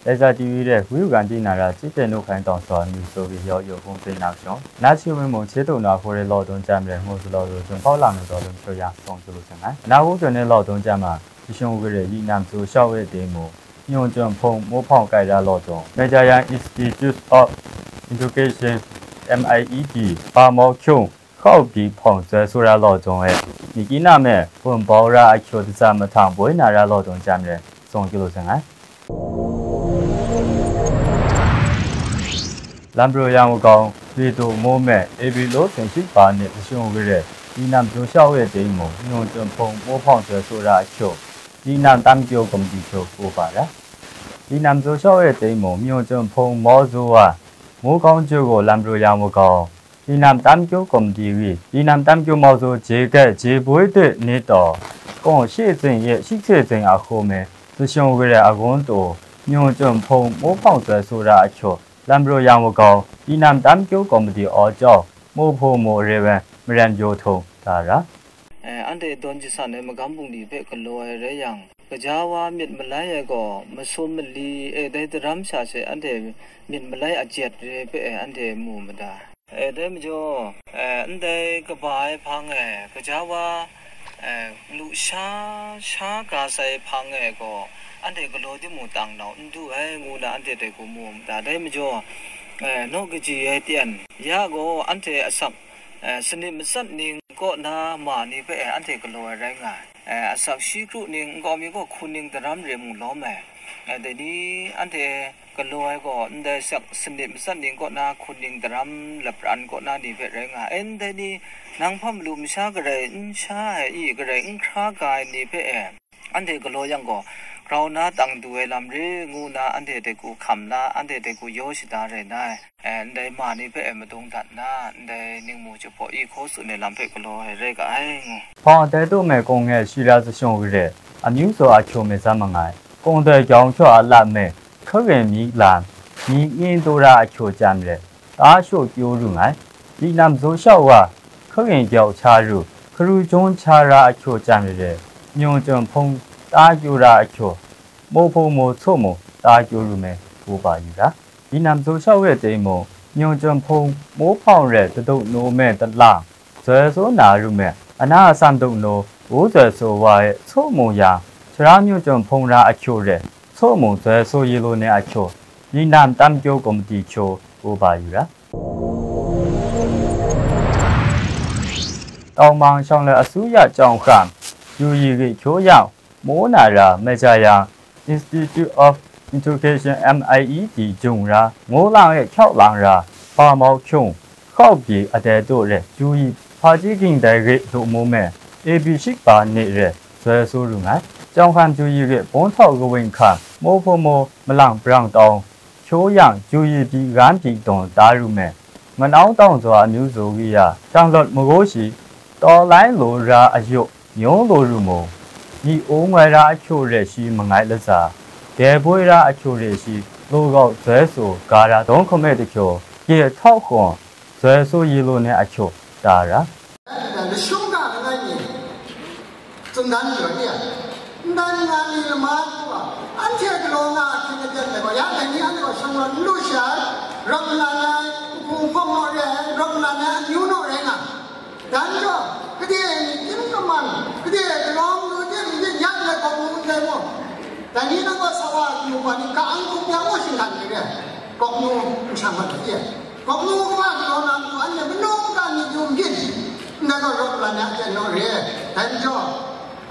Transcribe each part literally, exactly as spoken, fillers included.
Laika T V re, wi u gan di na ra, chyi ten nu hkaing tawng sa, myu so wi yaw yaw hkung pin na shawng, na shi wi mung che tu na hku re law dun jam re, ngu su law lu jun hpau lang nu taw dun hpyo yang, song ju lu seng ai. Na wu jun ne law dun jam ma, shi shung wi re, yi nam su shau we de mu, nyung jun hpung mu hpawng kai ra law dun, Meja Yang Institute of Education, M I E T, pa mau hkyung, hkau pyi hpawng zoi su ra law jung e, mi kyi na me, hpun bau ra a hkyu datsa mahtang boi na ra law dun jam re, song ju lu seng ai. Lam Pru Yang Wagau, Li Du Mo me, A B Law Seng Shik Ba Nit Lashung Gare, Li Nam Zu Shau E Ting Mung, Nyung Chyum Hpung Mo Hpawng Joi Sora Ahkyu, Li Nam Tam Kyu Komiti Hkyu Pu Ba Ra. Li Nam Zu Shau E Ting Mung, Nyung Chyum Hpung Mo Zu Wa, Mo Kawng Ju Gaw Lam Pru Yang Wagau, Li Nam Tam Kyu Komiti Wi, Li Nam Tam Kyu Mo Zu Je Gai Je Boi Doi Nit Taw, Kawng She Zing Ye Shik Se Zing A Hku Me, Lashung Gare A Gun Tu, Nyung Chyum Hpung Mo Hpawng Joi Sora Ahkyu, Lam Pru Yang Wagau, Li Nam Tam Kyu Komiti Aw Jau, Mo Hpung Mo Re Wen, Maren Pyaw Htung, Da Ra. Eh, anhte dawn jasan ai magam bungli hpe galaw ai rai yang, gaja wa myit malai ai gaw, masum mali, eh, dai daram sha she anhte myit malai a jet re hpe, eh, anhte mu mada. Eh, dai majaw, eh, ndai kaba ai hpang e, gaja wa, eh, lusha sha ga sai hpang e gaw, anhte galaw di mu tang nau n du ai, ngu na anhte dai hku mu mada. Dai majaw, eh, naw kaji ai tyen ya gaw, anhte asak, eh, sanit matsat ning kaw na ma ni hpe, eh, anhte galaw ai rai nga ai. Eh, asak shi kru ning, nkau mi gaw hkun ning daram re mu lawm ai. Eh, dai ni anhte galaw ai gaw, ndai asak sanit matsat ning kaw na hkun ning daram lapran kaw na ni hpe rai nga ai. Eh, ndai ni, nang hpa malu masha garai n sha ai i, garai n hkra ga ai ni hpe, eh, anhte galaw yang gaw, grau na tang du ai lam re, ngu na anhte dai hku hkam la, anhte dai hku yaw shada rai na ai. Eh, ndai ma ni hpe e madung dat nna, ndai ningmu jahpaw i hkaw tsun ai lam hpe galaw ai rai ga ai, ngu. Hpawng tai tu me kung nge shi ra Lashung Gare, amyu zaw ahkyu myit tsam mangai, kung doi gyawng hkyaw a lam e, hkaring mi lam, mi ngin taw ra ahkyu chyam re, ta shaw kyu ru ngai, Li Nam Zu Shau Wa, hkaring gyawng cha ru, hkaru jung cha ra ahkyu chyam re re, Nyung Chyum Hpung ta kyu ra ahkyu, Mo Hpung Mo Tsaw Mu ta kyu ru me, pu ba yu ra. Li Nam Zu Shau E Ting Mung, Nyung Chyum Hpung Mo Hpawng Re Taduk Nu Me Talang, Zoi Saw Na Ru Me, Ana Atsam Duk Nu, Wu Zoi Saw Wa E Tsaw Mu Yang, Shara Nyung Chyum Hpung Ra Ahkyu Re, Tsaw Mu Zoi Saw Yi Lu Ni Ahkyu, Li Nam Tam Kyu Komiti Hkyu, pu ba yu ra. Tawng Mang Shawng Lai Asuya Chyawng Hkram, Yu Yi Rit Hkyu Yang, Mo Na Ra, Mai Cha Yang, Institute of Education, M I E T, Jung Ra, Ngo Lang E Hkyau Lang Ra, Pa Mau Hkyung, Hkau Pyi Adai Tu Re, Ju Yi Hpa Chyi Ging Dai Re Lu Mu Me, A B Shik Ba Nit Re, Zoi Saw Ru Ngai, Chyawng Hkam Ju Yi Rit Bung Htau Kawing Hkam, Mo Hpung Mo Malang Brang Tawng, Hkyu Yang, Ju Yi Pyi Gan Pyi Dawng Ta Ru Me, Manau Tawng Zaw Amyu Zaw Wi Ya, Shang Lawt Magaw Shi, Taw Lai Law Ra Ayu, Myaw Law Ru Mu, Myi Ung Wai Ra Ahkyu Re Shi Mangai Latsa, Dai Boi Ra Ahkyu Re Shi, Law Gau Zoi Saw Ga Ra Dawng Hkum E Tahkyu, Kye Htau Hkung, Zoi Saw Yi Lu Ni Ahkyu, Ta Ra. Lashung ga langai mi, tsun dan jaw ni a, ndai nga mi lama hku a, anhte galaw nga a hkying aten ai gaw, ya dai ni anhte gaw shang rawt n lu sha ai, rawt nlan ai, hpung hpawng naw re ai, rawt nlan ai, amyu naw rai nga. Dan jaw, gade ni tim kaman, gade galaw lu tim myit yak let gaw mu ndai mu. Dai ni nang gaw sa wa yu ma ni ka ang hkum ya mu shinggan ni re, gaw mu n shang mat ai. Gaw mu kaba galaw na mu anhte manu mada ni yu myit, ndai gaw rawt nlan ai aten naw re, dai majaw,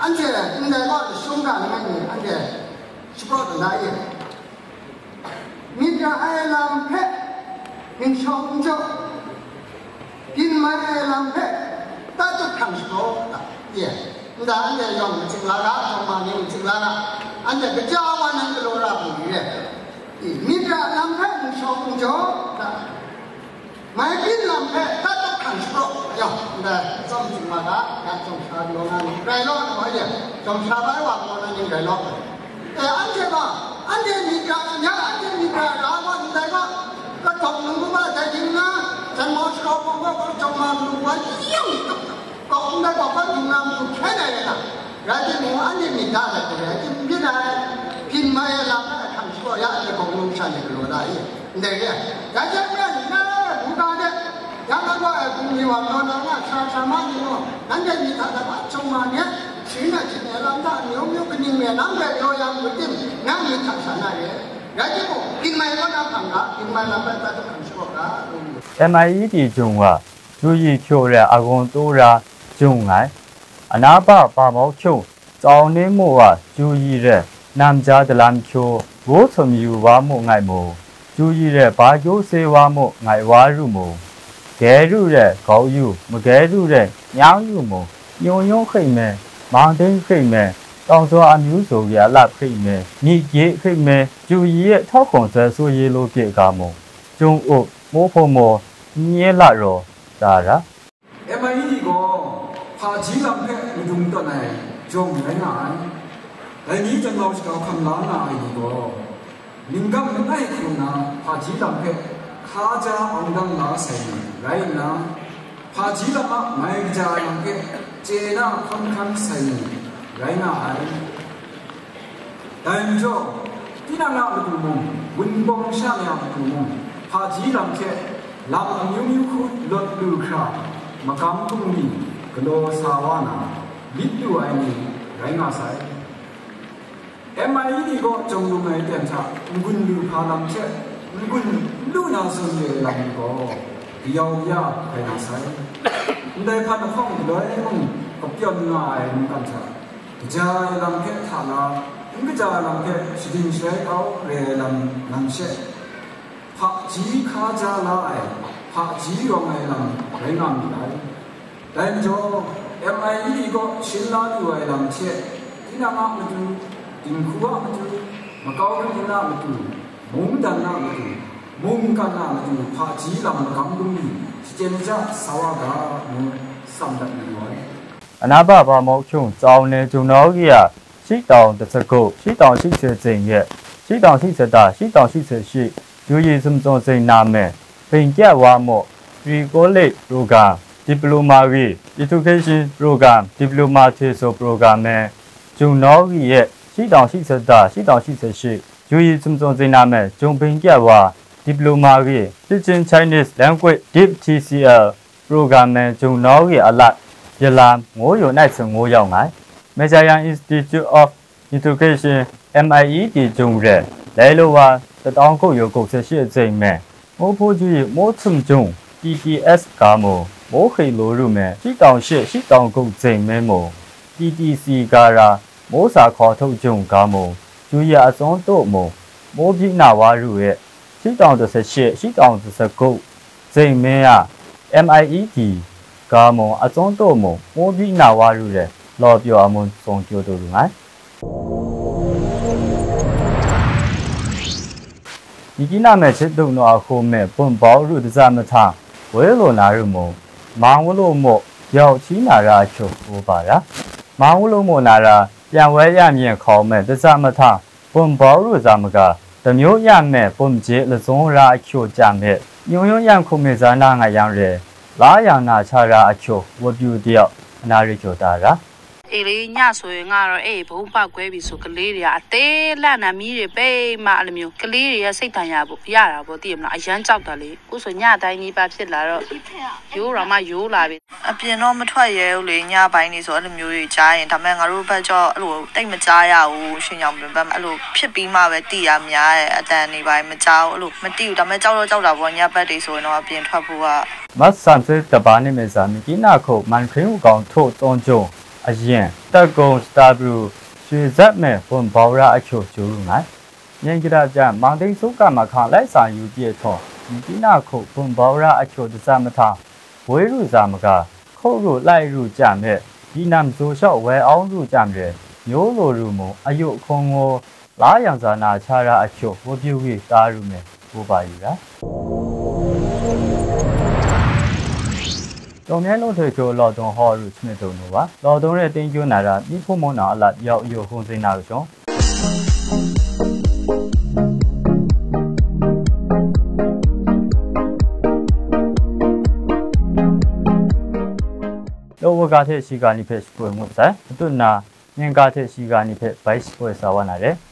anhte ndai gaw lashung ga langai mi anhte shapraw dat na ye. Myit ra ai lam hpe ningshawk n jaw, byin mai ai lam hpe tatut hkrang shapraw dat ye. Nda anhte yawng matsing la ga, hkawm ma ni matsing la ga, anhte kaja wa nan galaw ra mu ni re. I, myit ra lam hpe ningshawk n jaw, da. Mai byin lam hpe tatut hkrang shapraw, yawng, ndai, tsawm tsun wa ga, ya chyawm sha galaw na ni, rai law, na wa ye, chyawm sha bai wa galaw na ni, rai law. E, anhte gaw, anhte myit ra, ya, anhte myit ra, ra wa ndai gaw, kahtawk nu ma dai hkying na, jan mau shagrau hpung gaw, chyawm ma lu wa, yawng, kaw ndai gaw, kaw hkying na mu hkyen ai rai na, rai timung, anhte myit da ai hte rai, byin ai, byin mai ai lam hpe hkrang shapraw, Ya, e hkawng num sha ni galaw da i? Ndai re ai. Ya jang myen, na e buga de, ya na gaw e bungli wa law na nga, sara sara ma ni gaw, nanhte myi hta dap a chyawm nga myit, sharin achyin ai lam hta amyu myu kaning re, nang hpe law yang gu tim, nang myit hta sha na re. Rai timung, ginmai kaw na hpang ga, ginmai lam bai prat hkam shapraw ga, ngu mu. M I E T Jung wa, Ju Yi Hkyo re a gawng taw ra jung ai. Anaba Ba Maw Hkyung, Tsau Ni Mu wa, Ju Yi re, Nam Ja Dalam Hkyo, Gu Htum Yu wa mu ngai mu, Ju Yi re, Ba Kyaw Se wa mu ngai wa ru mu, Gei Ru re, Gau Yu, Magei Ru re, Nyang Yu mu, Nyung Nyung Hkrit Me, Mang Ding Hkrit Me, Tawng Zaw Amyu Zaw Gyi A Lap Hkrit Me, Myit Gyi Hkrit Me, Ju Yi e Htawk Hkung Tsai So Ye Lo Kye Ga mu, Jung Up, Mo Hpo Mo, N Nye La Raw, tsa ra. M I E T gaw hpaji lam hpe madung tawn ai jawng rai nga ai. Dai ni janlau shakau hkam la nga ai ni gaw, Minggam langai hku na hpaji lam hpe hkaja awng dang la sai ni rai nna, hpaji lam a mai kaja ai lam hpe chye na hkawn hkan sai ni rai nga ai. Dai majaw, tinang a matu mung, wunpawng masha ni a matu mung, hpaji lam hte lam amyu myu hku lawt lu hkra, magam bungli galaw sa wa na, myit lu ai ni rai nga sai. M I E T gaw jawng lung ai ten hta n-gun lu hpa lam hte n-gun n lu na tsun re ai lam gaw, kayau ya rai na sai. Ndai hpan ahkawng galoi mung kapyawn nga ai mungkan hta, kaja ai lam hpe hta na, n kaja ai lam hpe shading sharai kau re ai lam nang she, hpaji hkaja la ai, hpaji rawng ai lam rai nga myit ai. Dai majaw, M I E T gaw shin la lu ai lam hte, tinang a matu, dinghku a matu, makau kaning a matu, mungdan a matu, mungkan a matu, hpaji lam magam bungli, shachyen shaja sa wa ga, ngu tsam dat mayu ai. Anaba Ba Maw Hkyung, Tsau Ni Jung Naw Gyi a, ရှစ်တောင်တစ်ဆယ့်ကိုး၊ ရှစ်တောင်ရှစ်ဆယ့် ကျိန်ရဲ့၊ ရှစ်တောင်ရှစ်ဆယ့်တႃ၊ ရှစ်တောင်ရှစ်ဆယ့်ရှစ်၊ ယူရီစုံစုံကျိန်နာမည်၊ ဘင်ကျက်ဝါမို့၊ ရီကိုလစ်ပရိုဂရမ်၊ ဒီပလိုမာဂရီ၊ Education Program၊ ဒီပလိုမာထေဆိုပရိုဂရမ်နဲ့ ဂျုံနောဂီရဲ့ ရှစ်တောင်ရှစ်ဆယ့်တႃ၊ ရှစ်တောင်ရှစ်ဆယ့်ရှစ်၊ ယူရီစုံစုံကျိန်နာမည်၊ ဂျုံဘင်ကျက်ဝါ၊ ဒီပလိုမာဂရီ၊ Teaching Chinese Language Deep T C L Program နဲ့ ဂျုံနောဂီအလတ်၊ ယလမ်၊ ငိုးယို နိုင်စင် ငိုးရောက်ငိုင်၊ မၢၵ်ႉၸႃႇယၢင် Institute of Education M I E T ဂျုံရဲ၊ လဲလိုဝါ တစ်ထောင်ကိုးရာကိုးဆယ့်ရှစ်အစိမ်မဲ၊ မိုးဖိုးကြီးမိုးထွမ်ဂျုံ T T S ကားမို့၊ မိုးခေလိုရုမဲ၊ ရှိတောင်ရှစ်၊ ရှိတောင်ကုတ်စိမ်မဲမို့၊ T T C ကားရာ၊ မိုးစာခေါ်ထုတ်ဂျုံကားမို့၊ ယူရီအစွန်းတို့မို့၊ မိုးပြင်းနာဝါရုရဲ့၊ ရှိတောင်တစ်ဆယ့်ရှစ်၊ ရှိတောင်တစ်ဆယ့်ကိုးစိမ်မဲရ၊ M I E T ကားမို့၊ အစွန်းတို့မို့၊ မိုးပြင်းနာဝါရုရဲ့ လော်ပြော်အမွန်ဆုံးကျိုးတူငိုင်။ မြစ်ကြီးနားမှာ စစ်တုံးတော်အခုံးမဲ့ ဘုံပေါက်ရုပ်တစားမထမ်း ဝဲလိုနာရုံမို့ မင်္ဂလိုမို့ ရောက်ရှိနာရာအချို့ ဟောပါတာ။ မင်္ဂလိုမို့နာရာ ပြန်ဝဲရမည်ခေါ်မဲ့ တစားမထမ်း ဘုံပေါက်ရုပ်စားမက တစ်မျိုးရမဲ့ ဘုံကျဲလက်စွန်းရာအချို့ ကြံ့မဲ့ ညိုညိုရန်ခုံမင်းစားနာငါရန်ရဲ လားရန်နာချရာအချို့ ဝတ်ပြုတယောက် အနာရီကျော်တာရာ။ အေးလေ၊ ညဆိုရင်ငါတော့ အဲ့ဘုံပေါက်ကွဲပြီဆို ကလေးတွေက အသေးလတ်နာမီးတွေ ပိတ်မှအဲ့လိုမျိုး ကလေးတွေက စိတ်ဒဏ်ရာရတာပေါ့ သိရမလား။ အရမ်းကြောက်တာလေ။ အခုဆို ညတိုင်းနီးပါးဖြစ်လာတော့ ယိုးတောင်မှယိုးလာပြီ။ အပြင်တော့မထွက်ရဲဘူးလေ၊ ညပိုင်းတွေဆို အဲ့လိုမျိုးတွေကြားရင်။ ဒါပေမဲ့ ငါတို့ဘက်ကျတော့ အဲ့လိုတိတ်မကြားရဘူး။ ရွှေညောင်ပင်ဘက်မှာ အဲ့လိုဖြစ်ပြီးမှပဲသိရများတယ်။ အသံတွေဘာတွေမကြားဘူး၊ အဲ့လိုမသိဘူး။ ဒါပေမဲ့ ကြောက်တော့ကြောက်တာပေါ့၊ ညဘက်တွေဆိုရင်တော့ အပြင်ထွက်ဖို့က။ မတ် သြင်္ၸိတ် တစ်ပါးနှင့် မ့ၢ်စၢ မကီးနၢ်ခုတ် မန်ခရင်းဦးခေါင်း ထိုးသွန်းကျိုးအရင် တပ်ကုန်း၊ စတာဘလူ၊ ရွှေစက်မဲ ဘုံပေါက်ရာအချို့ ကျိုးငိုင်။ မြင်းကဒါပြ မန်တိန်းစိုးကမ္မခန်း လိုက်စံယူပြည့်ထွန် မြစ်ကြီးနားခုတ် ဘုံပေါက်ရာအချို့ တစားမထမ်း ဝေးရုစားမက ခုတ်ရုလိုက်ရုကြံ့မဲ့ ဒီနမ်ဇိုလ်လျှောက်ဝဲအောင်ရုကြံ့တဲ့ မျိုးလိုလူမှု အယုတ်အခွန်ကို လားရန်စာနာချရာအချို့ ဝတ်ပြုပြီး တားရုံနဲ့ ကိုးပါယူတာ။ တုံမြဲလို့ထွေကျိုး လော်တုံဟော်ရုချစ်တုံတို့ပါ။ လော်တုံရဲ့တင်းကျိုးနာရာ မိဖို့မွန်အောင်အလတ် ရောက်ရုံဟုံးသိမ်းနာကရှော လောဝဂါထဲရှိဂါနိဖက်ရှ်ပွေမှုဆိုင် အတုနာ မြင်ဂါထဲရှိဂါနိဖက် ဘိုက်ရှ်ပွေစာဝနာတယ်။